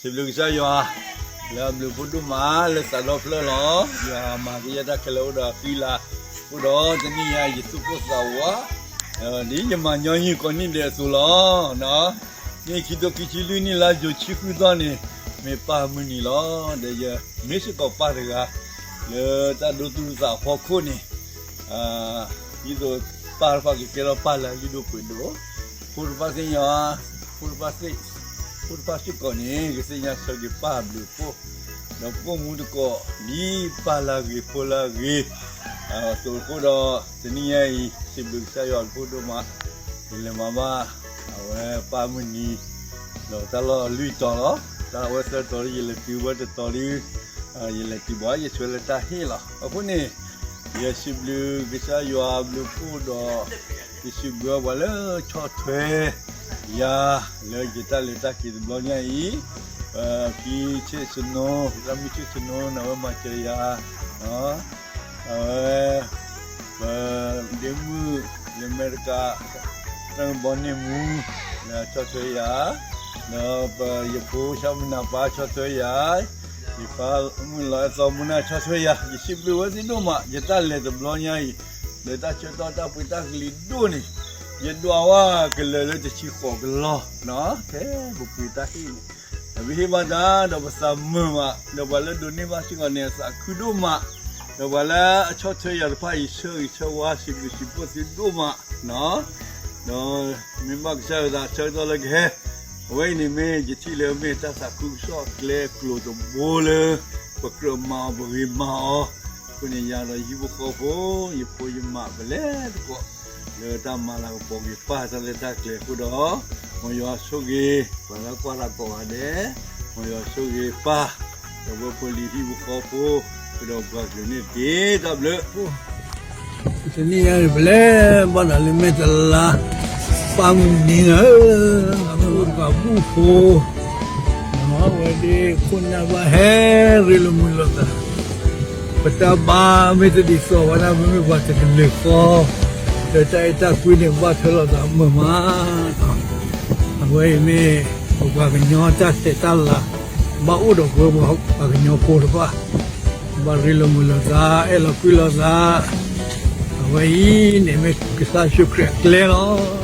စံးဘျုးကစၢ်ယွၤ လၢအဘျုးဖှိၣ်ဒိၣ်မးလၢသးဒီဖျၢၣ်လီၤ. ယွၤမၤကယဲၢ်တၢ်ခဲလၢာ်အိၣ်ဒီးအဃံလၤ, အဃိဒီးတနံၤညါအံၤယသူၣ်ကိၢ်သးဝး, ဒ်ယမၤညီနုၢ်ကိးနံၣ်ဒဲးအသိးလီၤ. နံၣ်ခံကထိခံဆံလွံၢ်နံၣ်လါယူၤဆံဃုသီန့ၣ် မ့ၢ်ပၢ်မုၢ်နံၤလီၤ. ဒီးယမ့ၢ်စ့ၢ်ကီးပၢ်တဂၤ လၢတၢ်ဒိသူၣ်ဒိသးအဖီခိၣ်န့ၣ် ဒ်သိးပၢ်တဖၣ်ကကဲထီၣ်ပၢ်လၢအလုၢ်ဒိၣ်ပှ့ၤဒိၣ်, ဖိတဖၣ်သ့ၣ်ညါ, ဖိတဖၣ်သ့ၣ်, ဖိတဖၣ်စ့ၢ်ကီးန့ၣ် ကသ့ၣ်ညါဆၢက့ၤပၢ်အဘျုးအဖှိၣ်, ဒီးပအိၣ်မူတကိး ဒ်ပၢ်လၢအဂ့ၤဖိလၢအဂ့ၤအသိးအဃိဒီး တနံၤညါအံၤ စံးဘျုးကစၢ်ယွၤအဘျုးဖှိၣ်ဒိၣ်မး ယလဲၤမၤဘၣ် အဝဲပၢ်မုၢ်နံၤ ဒီးတၢ်လီၢ်လွံၢ်တီၤလီၤ. တၢ်အဝဲသၢတီၤလၢယလဲၤတုၤဝဲတတီၤလၢ ယလဲၤတုၤဘၣ် ယဆှၢလၢတၢ်ဟ့ၣ်လီၤ. အဃိန့ၣ် ယစံးဘျုးကစၢ်ယွၤအဘျုးဖှိၣ်ဒီး ယစံးဘျုးပှၤလၢဆီၣ်ထွဲယၤ လၢယတၢ်လဲၤတၢ်က့ၤတဘျီညါအံၤ, ဖံဆ့ၣ်စနိ, လၢမုၢ်ဆ့ၣ်စနိန့ၣ် အဝဲမၤစၢၤယၤ, အဝဲ ပဒ့မုၣ်လၢအမဲရကၤ တၢ်ကဘီန့ၢ်မူ လၢဆီၣ်ထွဲယၤ, ဒီးပယဖိဆၣ်မုၢ်နၤပၢ်ဆီၣ်ထွဲယၤ, ယဖါမုၢ်လီၤအဲၣ်သီမူနၢ်ဆီၣ်ထွဲယၤ, ယစံးဘျုးဝဲသ့ၣ်ဒိၣ်မး, ယတၢ်လဲၤတဘျီညါအံၤ လၢတၢ်ဆၢကတီၢ်တၢ်ပှ့ၤတၢ်ကလံၤဒိၣ်န့ၣ်, ယဒွးဝဲကလၢာ်လၢတဆံဃိးကလီၤ, ထဲပပှ့ၤတၢ်ဟ့ၣ်န့ၣ် ဒီးပဟ့ၣ်ဘၣ်တၢ် ဒီးပသးမုာ်မး, ဒီးပှၤလၢဒိးန့ၢ်ဘၣ်စ့ၢ်ကီးန့ၣ် အသးခုဒိၣ်မး, ဒီးပှၤလၢအဆီၣ်ထွဲယၤတဖၣ်အံၤ ဆၢဂ့ၤဆၢဝါစံးဘျုးစံးဖှိၣ်သုဒိၣ်မး, ဒီးမ့ၢ်ဘၣ်ကစၢ်ယွၤသးဆၢကတီၢ်လၢကဟဲ, အဝဲအံၤန့ၣ်မ့ၢ်ယထံၣ်လၢမ့ၢ်တၢ်သးခုကစီၣ်ကျဲကျိၤတဘိလၢ ပကြၢးမၤအီၤပဂ့ၤမၤအီၤ, အဃိန့ၣ်ယၤဒီးယဟံၣ်ဖိဃီဖိ ယဖိယမါပလဲၤသကိး လၢတၢ်မၤလၤကပီၤက့ၤပၢ်တၢ်လၢတၢ်ကျဲၤအဃိဒီး, မ်ယွၤဆိၣ်ဂ့ၤ ပှၤလၢကွၢ်တၢ်ကိးဂၤဒဲး, မ်ယွၤဆိၣ်ဂ့ၤပၢ်, ဒီးဝဲဖိလံၤဟံၣ်ဖိဃီဖိ, ဒီးပှၤကလုာ်န့ၣ်တက့ၢ်. တၢ်ဘျုး တနံၤညါန့ၣ် ပလဲၤဘၣ်ဒီးလၢမဲၢ်တလါ, ပၢ်မုၢ်နံၤဧၢ, ပှၤဘူၣ်ဖိ, ဝဲဒၣ်ခိၣ်နၢ်ဘၣ်ဟဲရ့လိာ်မုာ်လိာ်သး, ပတၢ်ဘါမ့ၢ်တဒ်သိးဝဲဒၣ် ပမ့ၢ်ပှၤတကလုာ်ဃီ, ဒီးတၢ်အဲၣ်တၢ်ကွံန့ၣ် ဘၣ်ထွဲလိာ်သးမုာ်မး, အဝဲအံၤမ့ၢ် ပပှၤကညီတၢ်ဆဲးတၢ်လၤ ဘၣ်အိၣ်ဒီးပဝဲပှၤကညီဖိတဖၣ်, ဘၣ်ရ့လိာ်မုာ်လိာ်သး အဲၣ်လိာ်ကွံလိာ်သး, အဝဲအံၤန့ၣ်မ့ၢ်ကစၢ်ယ့ၣ်ၡူးခရံာ်အကျဲလီၤ.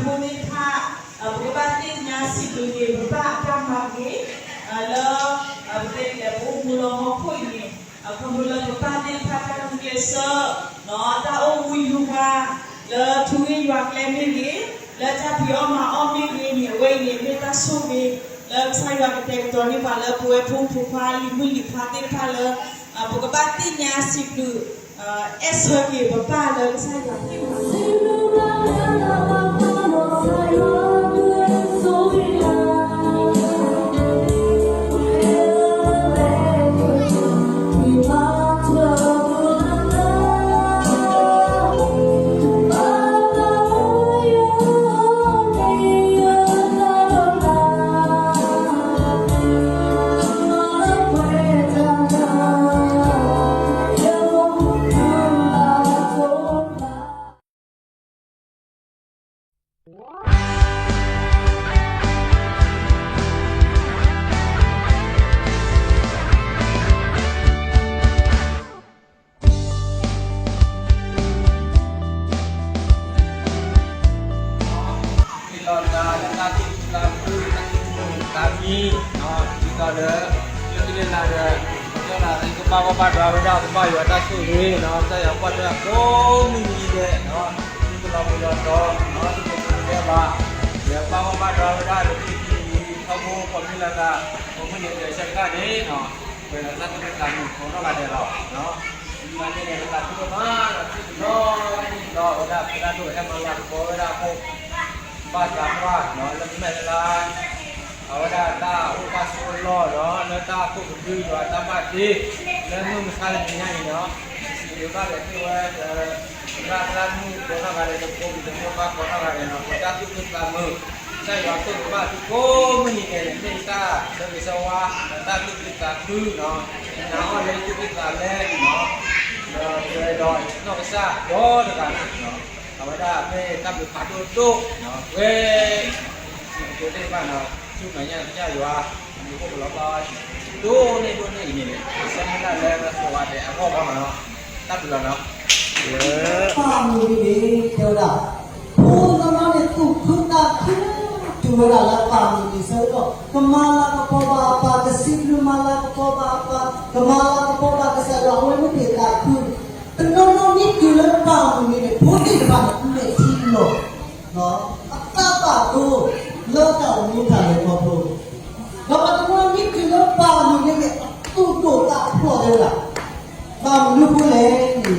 ဖိသ့ၣ်တဖၣ် ပကဘၣ်သ့ၣ်ညါစံးဘျုးက့ၤ ပပၢ်အတၢ်မၤဂ့ၤ လၢ ပတဲလဲၣ် ပအိၣ်မူလၢဟီၣ်ခိၣ်အံၤန့ၣ် အခီဖျိလၢပပၢ်သ့ၣ်တဖၣ်တၢ်ဂုာ်ကျဲးစၢး တၢ်အိၣ်မူယုၢ်ဝါ လၢထူဂ့ၢ်ယွၤကျဲမ့ၢ်ဂ့ၤ လၢတၢ်ဖံးအီၣ်မၤအီၣ်မ့ၢ်ဂ့ၤန့ၣ် အဝဲအံၤန့ၣ် မ့ၢ်တၢ်ဆိၣ်ဂ့ၤ လၢကစၢ်ယွၤကတဲာ်ကတီၤန့ၢ်ပှၤလၢပဝဲဖိမုၣ်ဖိခွါလံၤမုၣ်လံၤဖါသ့ၣ်တဖၣ်လၢ ပကဘၣ်သ့ၣ်ညါစံးဘျုး အဲၣ်ဆၢက့ၤပပၢ်လၢကစၢ်ယွၤသ့ၣ်မး ဒ်သိးလၢတၢ်သူၣ်ခုသးခု တၢ်သူၣ်ခုသးခု ဒ်သိးလၢ လၢကလၢလၢဒီး ကလၢလၢကဘၣ်ဘၣ်ဒွးဝဲဒၣ် ကဘၣ်ယွၤတၢ်ဆိၣ်ဂ့ၤနီၤ ကစၢ်ယွၤကွၢ်ထွဲအကိးမုၢ်နံၤဒဲးနီၤ သုကလီၤဘှံးလီၤတီၤနီၤ သုကလီၤဘှံးလီၤတီၤ ဒီးဘၣ်ဘၣ်ဒွးဝဲဒၣ် လၢကလၢလၢ ထီဘိ ပှၤမုၢ်လၢ်လၢ် ပှၤမုၢ်နံၤဒဲးဆၢကတီၢ်န့ၣ်နီၤ ပှဲၤဒီးတၢ်သူၣ်ခုသးခုကိးနီၢ်ဂၤဒဲးလီၤ. မ့ၢ်န့ၣ် ပသးခုဒိၣ်မး ဒီးထံၣ်တဘျီ ထံၣ်တဘျီ အဝဲဒၣ်ဖဲတၢ်ဒိၣ်ဟဲမၤလၤကပီၤဝဲဒၣ်အဃိ ဘၣ်သးပှၢ်နီၤ လၢမ့ၢ်လၢ အဝဲဒၣ်တၢ်အိၣ်တၢ်ဆိးလီၢ်နီၤ လၢတၢ်ကိးကဒုယွၤတၢ်ဘၣ်တ့ လၢမုၢ်မဆါတနံၤညါအံၤနီၤ စံးဘျုးဘၣ်လဲၤသ့ၣ်ဝဲ သရၣ်သရၣ်မုၣ်ကိးနီၢ်ဂၤဒဲး တဘိဘံၤတဘိဘၣ်ကိးနီၢ်ဂၤဒဲးနီၤ ပတၢ်သူၣ်ခုသးခု ကစၢ်ယွၤဆိၣ်ဂ့ၤဘၣ်သုကိးမုၢ်နံၤဒဲးန့ၣ် မ့ၢ်တၢ်ဆၢဂ့ၤဆၢဝါ တၢ်သူၣ်ခုသးခုနီၤ နာ်အီၤလၢသူၣ်ခုသးလဲနီၤ ဒီးပှဲၤဒီးနီၢ်ကစၢ်ဒီတဂၤန့ၣ်နီၤ အဝဲဒၣ်မ့ၢ်တၢ်ဘျုးဖးဒိၣ်ဒိၣ်နီၤ ဝဲ စံးကတိၤသ့ၣ်တဖၣ်နီၤ ဆူမဲာ်ညါကစၢ်ယွၤ မ့ၢ်အိၣ်ကလီၤဘၣ် ဒိၣ်န့ၢ်ဒိၣ်န့ၢ်အံၤန့ၣ် ဆၢမုၢ်လၢ်လၢပှၤဒဲးအဂီၢ်ဘၣ်နီၤ တၢ်ဘျုးလီၤနီၤ ပၢ်မုၢ်နံၤန့ၣ် တဲဝဲဒၣ် ဖိနီၢ်နီၢ်န့ၣ် သူၣ်ခုသးခု တုၤဝဲဒၣ်လၢပၢ်မုၢ်နံၤဆၢကတီၢ် ကမၤလၤကပီၤဘၣ်အပၢ် ကစံးဘျုးမၤလၤကပီၤဘၣ်အပၢ် ကမၤလၤကပီၤဘၣ်ကစၢ်ယွၤ အဝဲမ့ၢ်သ့ၣ်သးခု တနီၤနီၤမ့ၢ်တုၤလၢပၢ်မုၢ်နံၤန့ၣ် ဖိသ့ၣ်တဖၣ်န့ၣ် မဲာ်ထံလီၤ အသးဘၣ်ဒိ လၢတၢ်အိၣ်မူတၢ်လဲၤခီဖျိ ဒီးပှၤတနီၤမ့ၢ်တုၤလၢပၢ်မုၢ်နံၤန့ၣ် အသူၣ်ဒိၣ်သးဖျိးတဲဝဲဒၣ် ဘၣ်မနုၤအဃိလဲၣ်န့ၣ် တဲဘၣ်သုတၢ်ဂ့ၢ် တဲဝဲဒၣ် ပှၤတနီၤနီၤန့ၣ် အိၣ်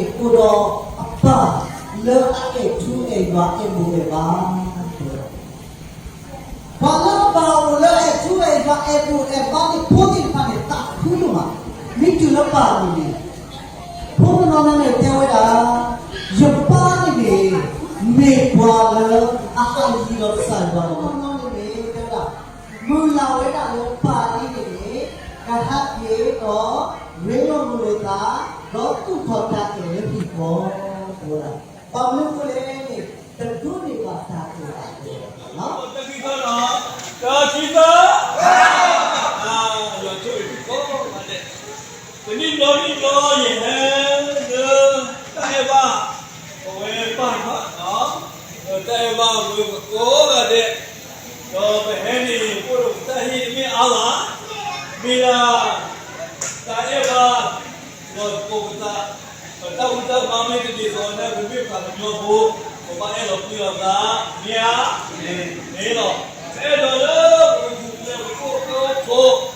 ဒီးအပၢ်လၢအအဲၣ်ထူအဲၣ်ယွၤအဲၣ်ဘိးအဲၣ်ဘါ တဲဝဲဒၣ် ပှၤလၢအပၢ်အိၣ်လၢအဲၣ်ထူအဲၣ်ယွၤအဲၣ်ဘိးအဲၣ်ဘါန့ၣ် ဖိသ့ၣ်တဖၣ်န့ၣ် သးခုဒိၣ်မး မ့ၢ်တုၤလၢပၢ်မုၢ်နံၤ ဖိတနီၤန့ၣ်တဲဝဲဒၣ် ယပၢ်န့ၣ်န့ၣ် မ့ၢ်ပှၤလၢအဟးယံၤဒီးကစၢ်ယွၤလီၤ. ဖိတနီၤန့ၣ်န့ၣ် တဲဝဲဒၣ် မုၢ်လၢ်ဝဲဒၣ်လၢပၢ်အံၤန့ၣ်န့ၣ် ကဟးက့ၤဒီး ရ့လိာ်မုာ်လိာ်သး ဒီးသူၣ်ထီၣ်တၢ်အဲၣ်လၢဟံၣ်ဃီ တဲဝဲဒၣ် ဘၣ်မနုၤအဃိလဲၣ်န့ၣ် တဒိးန့ၢ်ဘၣ်တၢ်အဲၣ်ဘၣ် တၢ်ခံသၢ ယွၤဆိၣ်ဂ့ၤသုကိးဂၤဒဲး တနံၣ်ဘျီနံၣ်ဘျီယဟဲလၢ တၢ်အဲၣ်ဘၣ် ပဝဲပၢ်မး တၢ်အဲၣ်ဘၣ်ဝဲပကိးဂၤဒဲး ဒီးပဟဲန့ၣ် ပအိၣ်ဒီးပတၢ်ဟ့ၣ်တမ့ၢ်အါဘၣ် မ့ၢ်ဒၣ် တၢ်အဲၣ်ဘၣ် ဒီးပကိးပသး ပတၢ်ဘူၣ်တၢ်ဘါမ့ၢ်တဒ်သိးန့ၣ် ပမ့ၢ်ပှၤကညီဖိ ပဘၣ်အဲၣ်လီၤကွံလီၤသး မ့ၢ်ဧါ မ့ၢ်လီၤ ပအဲၣ်ဒိးလၢ ပ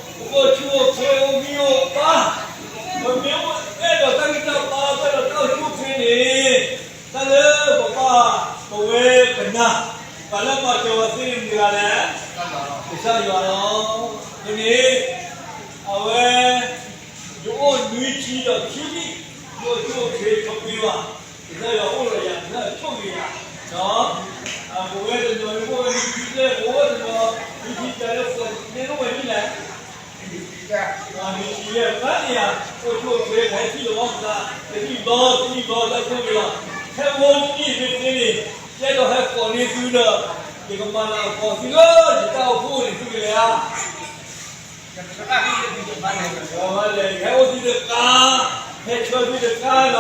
ကထူၣ်ဖျဲး ပကအိၣ်ကၢအိၣ်ခိး ပကအိၣ်ဆူၣ်အိၣ်ချ့အိၣ်ဂံၢ်အိၣ်ဘါ ပမ့ၢ်အဲၣ်ဒိးတၢ်ဂံၢ်တၢ်ဘါ ပအဲၣ်ဒိးတၢ်အိၣ်ဆူၣ်အိၣ်ချ့န့ၣ် တၢ်လၢပပၢ်ပဝဲပနၢ် ပှၤလၢမၤစၢၤပှၤသ့န့ၣ်မတၤတဂၤလဲၣ် ကစၢ်ယွၤလီၤ. အဃိန့ၣ် အဝဲ ယအိၣ်နွံဆံဒီးခံနံၣ် ယအိၣ်ဆူၣ်အိၣ်ချ့ဆိးကွံာ်ဘၣ် ကစၢ်ယွၤအိၣ်ဒီးယၤ ကစၢ်ယွၤဆိၣ်ဂ့ၤယၤ ပဝဲတနီၤ ပဝဲနွံဆံလၢ ပဝဲတနီၤ နွံဆံတၢ်လၢပှၤန့ၣ်အိၣ်ဝဲဒ်လဲၣ် နွံဆံလၢ ပှၤန့ၣ်ယၤ အိၣ်ဆူၣ်အိၣ်ချ့ ပဟဲထံၣ်လိာ်ဘၣ်ပသး တနံၣ်ဘျီ တနံၣ်ဘျီ တၢ်ဆိၣ်ဂ့ၤလီၤ ဟဲဝဲတနံၣ်မ့ၢ်သ့န့ၣ် ယအဲၣ်ဒိးဟဲကိးန့ၢ်သုဒီး ယကမၤလၤကပီၤသုလၢ ယတၢ်အိၣ်ဖှိၣ်န့ၣ်သုကလဲၤဧါ လဲၤ ယဟဲအိၣ်သုတခါ ဟဲဆှၢသုတခါလီၤ.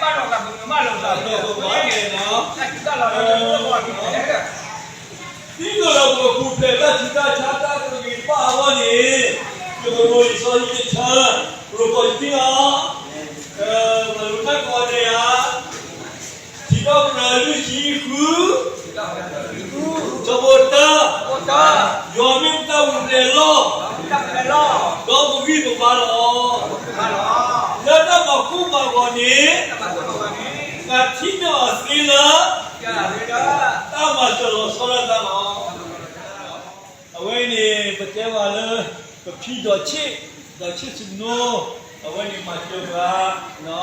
တၢ်ဒီးပမၤလိာ်သးလီၤ, တၢ်ထူးတၢ်တီၤလီၤ, ဒ်သိးဒီးပကပူၤဖျဲးတၢ်ဆူးတၢ်ဆါတၢ်သဂ့ၤဘၣ်အဂီၢ်န့ၣ်, ယကဒိးလံာ်စီဆှံတဆၢ, ရိၤပီၤယသံလီၤ, မၤလိတၢ်ကိးဂၤဒဲးဧါ, စံးထီၣ်ပတြၢၤလွံၢ်ဆံဃု, ဆၢဖိတၢ, ယွၤမ့ၢ်ပတၢ်ပူၤဖျဲးလီၢ်, ဒီးပဂံၢ်ပဘါလီၤ. လၢတၢ်မၤကိၢ်မၤဂီၤန့ၣ်, ပှၤထံၣ်န့ၢ်အီၤသ့လၢ တၢ်မၤစၢၤလီၤဆီဒၣ်တၢ်လီၤ. အဝဲအံၤန့ၣ် ပတဲဘၣ်လၢ ပဖံဒီးဆ့ၣ်, ဒီးဆ့ၣ်စနိ, အဝဲန့ၣ်မၤစၢၤပှၤ, လၢ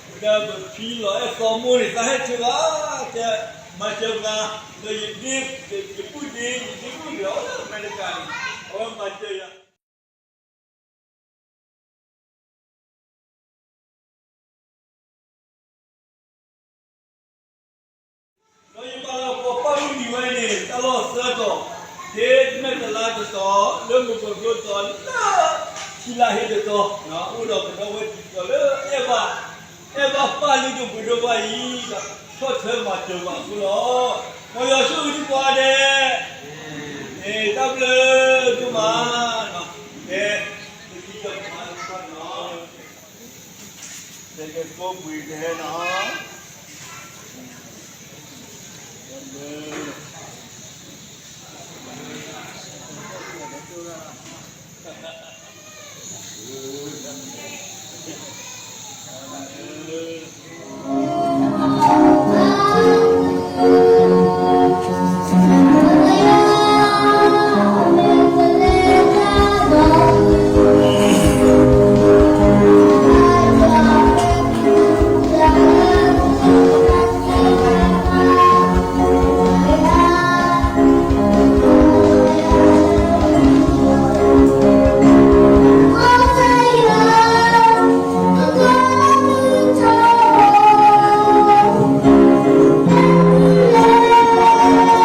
ပဖံလီၤအဲၣ်သီမိၢ်န့ၣ် တၢ်ဟဲဆၢဘၣ်, တဲ, မၤစၢၤပှၤ, လၢယဒ့, ယပုၢ်ဒ့, ယဒ့ပုၢ်ဒ့အိၣ်လၢအမဲရကၤန့ၣ်, အဝဲမၤစၢၤယၤ ဒီးယပာ်လီၤပှၤပာ်မုၢ်နံၤဝဲန့ၣ် တၢ်လီၢ်သၢတီၤ, ဟ့ၣ်မဲာ်တလါတတီၤ, လၢမုၢ်ကီၤကျိတီၤလၢ ခံလါဟ့ၣ်တတီၤ, အိၣ်ဒီးကဒီးဝဲတံၤသကိးလၢအဲၣ်ဘၣ်, အဲၣ်ဘၣ်ပၢ်လုၢ်ဒိၣ်ပှ့ၤဒိၣ်ဘၣ်အံၤ, ဒီးဆီၣ်ထွဲမၤစၢၤဘၣ်အဃိလီၤ. မ်ယွၤဆိၣ်ဂ့ၤသုကိးဂၤဒဲး, တၢ်ဘျုးဒိၣ်မး, ကဲ, ပတံၤသကိးမၤလၢပှၤနီၤ တကဲကိးပှ့ၤတဟဲနီၤ. မ့ၢ်ဂ့ၤ, ဘၣ်သးစၢ်မ့ၢ်ဂ့ၤ, ပမိၢ်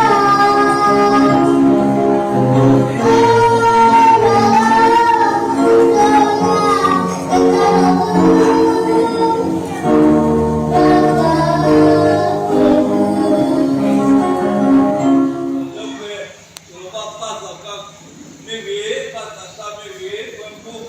ပၢ်မ့ၢ်ဂ့ၤ, ပမိၢ်ပၢ်ဒီးတၢ်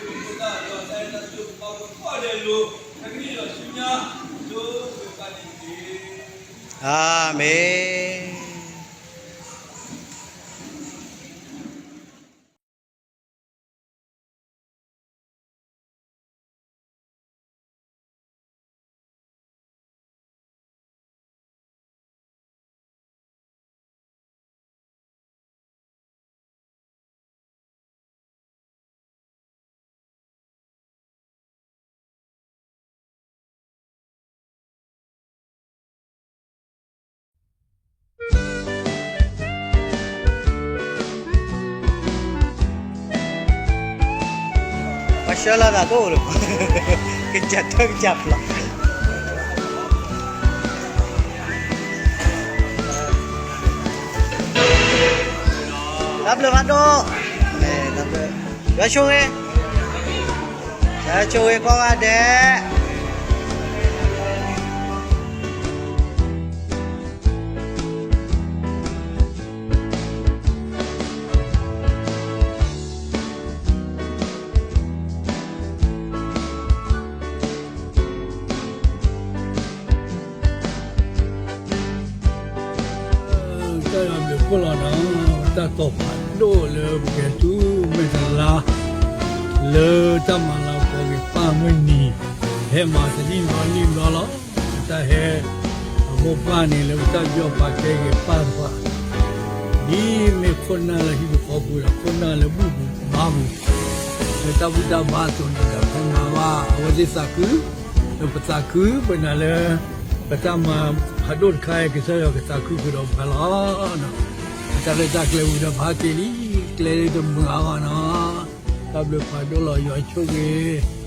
အဲၣ်တၢ်ကွံ ပပှၤကိးဂၤဒဲးအလိၤ, တကနံၣ်ဒီးဆူညါဒိၣ်ပှၤတက့ၢ်. အၤမ့ၣ်. ပှၤဆှၢလီၤသးတအိၣ်လၢၤ, ကစၢ်ထၢကစၢ်ဖျိး, တၢ်ဘျုးဖးဒိၣ်, ယွၤဆိၣ်ဂ့ၤ, ယွၤဆိၣ်ဂ့ၤကိးဂၤဒဲး. တၢ်ဘျုးဖှိၣ်လီၤနီၤ, တၢ်တိာ်ဖးဒိၣ်လၢပကဲဆူမဲာ်တလါ လၢတၢ်မၤလၤကပီၤက့ၤပၢ်မုၢ်နံၤ, ဟဲမၤတနံၣ်ဘျီနံၣ်ဘျီလီၤ. ပတၢ်ဟဲအမိၢ်ပၢ်န့ၣ် လၢပတၢ်ပျီပာ်ကဲက့ၤပၢ်တဖၣ်, ဒ်မ့ၢ်ခိၣ်နၢ်လၢဟံၣ်ဖိဃီဖိဒီး ခိၣ်နၢ်လၢဘူၣ်ပူၤဘါပူၤ, လၢတၢ်ဘူၣ်တၢ်ဘါအသိးန့ၣ်ဒီး ဖဲမၤဘၣ် အဝဲသ့ၣ်သးခု, လၢပသးခုပနၤလၢ ပတၢ်မၤဖးဒိၣ်တခါအံၤ ကစၢ်ယွၤကသးခုဃုာ်ဒီးပှၤလီၤ. ပတၢ်ရဲၣ်တၢ်ကျဲၤဝံၤဒီး ပဟးက့ၤလံ, ကျဲတမုာ်အါဂီၢ်နီၤ. တၢ်ဘျုးဖးဒိၣ်လီၤ, ယွၤဆိၣ်ဂ့ၤ